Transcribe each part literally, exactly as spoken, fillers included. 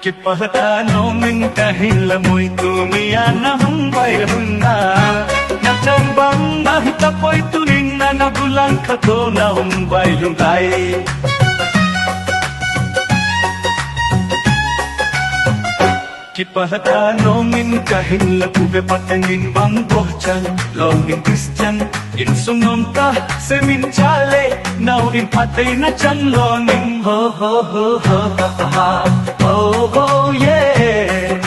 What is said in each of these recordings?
Kipah tah nom in kahin lamui tu mi a nahung vaihom na. Nachang bang nahi tapoi tunin na nagulang kha to nahung vaihom tai. Kipah tah nom in kahin la uve Pathen in bang bohchan, longin Christian, insung nom ta, semin chale, nau in Pathen na chan longin ho ho ho ho ha ha ha. Oh, oh, yeah.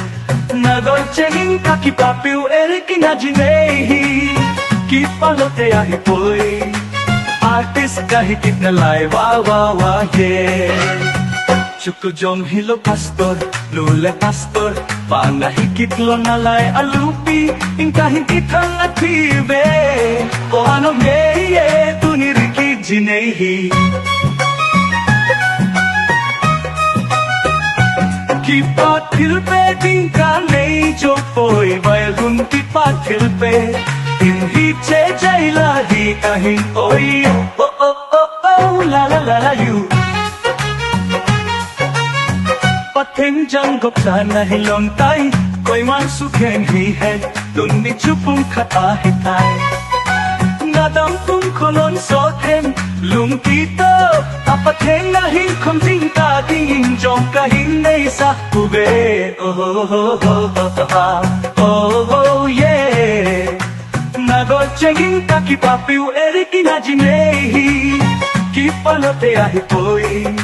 Nagol chengin kakipah piu Eric in ajinei hi. Kipah lote ahipoi. Artist kahi kit nalai, wa wa wa, yeah. Chuku jong hilou pastor, nu le pastor, pa nahi kit lou nalai alupi, in kahin kit thang athi ve. O ano me ye, tuni Ricky jinei hi. Kipah thilpeh ding kanei jong poi, vaihom kipah thilpeh ding hiche jeh a hi kahin oi. Oh, oh, oh, oh, la, la, la, la, you. Pathen jangop sa nahi lhon tai, koiman sukhen hihen, tuni chu pumkhat ahitai. Nadam pumkho lhon sot hen, lungthim toh, a Pathen nahin khom jing ta dingin jong kahin deisah uve. Oh, oh, oh, oh, oh, oh, oh, yeah. Nagol chengin kakipah piu Eric in ajinei hi. Kipah lote ahipoi.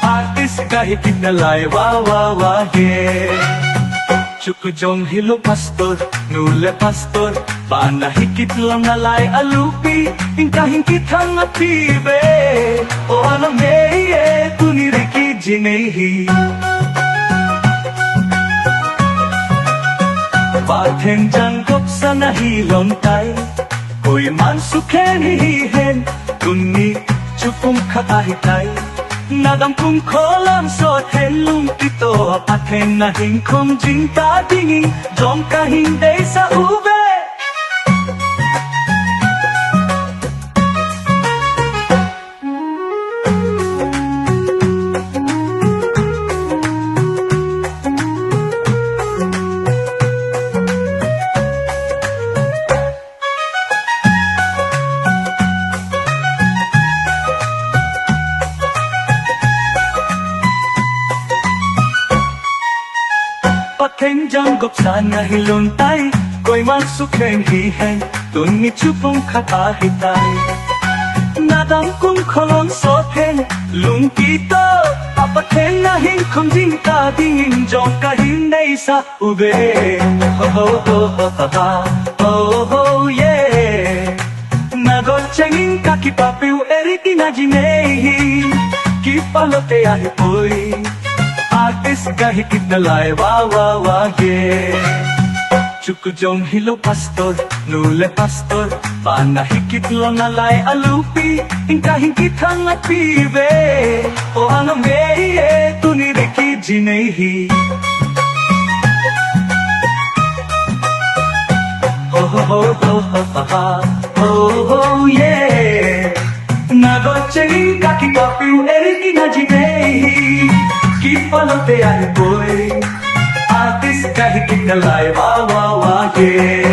Artist kahi kit nalai, wa wa wa, yeah. Chuku jong hilou pastor, nu le pastor, pa nahi kit lou nalai alupi, in kahin kit thang athi ve. O ano me ye, tuni Ricky jinei hi. Pathen jangop sa nahi lhon tai, koiman sukhen hihen, tuni chu pumkhat ahitai. Nadam pumkho lhon sot hen, lungthim toh, a Pathen nahin khom jing ta dingin jong kahin deisah uve. Pathen jangop sa nahi lhon tai, koiman sukhen hihen, tuni chu pumkhat ahitai. Nadam pumkho lhon sot hen, lungthim toh, a Pathen nahin khom jing ta dingin jong kahin deisah uve. Ho ho ho ho ha ha, oh, oh, yeah. Nagol chengin kakipah piu Eric in ajinei hi. Kipah lote ahipoi. Artist kahi kit nalai, wa wa wa, yeah. Chuku jong hilou pastor, nu le pastor, pa nahi kit lou nalai alupi, in kahin kit thang athi ve. O ano me ye, tuni Ricky jinei hi. Ho ho ho ho ha ha ha, oh, oh, yeah. Nagol chengin kakipah piu Eric in ajinei hi. Kipah lote ahipoi. Artist kahi kit nalai, wa wa wa, yeah.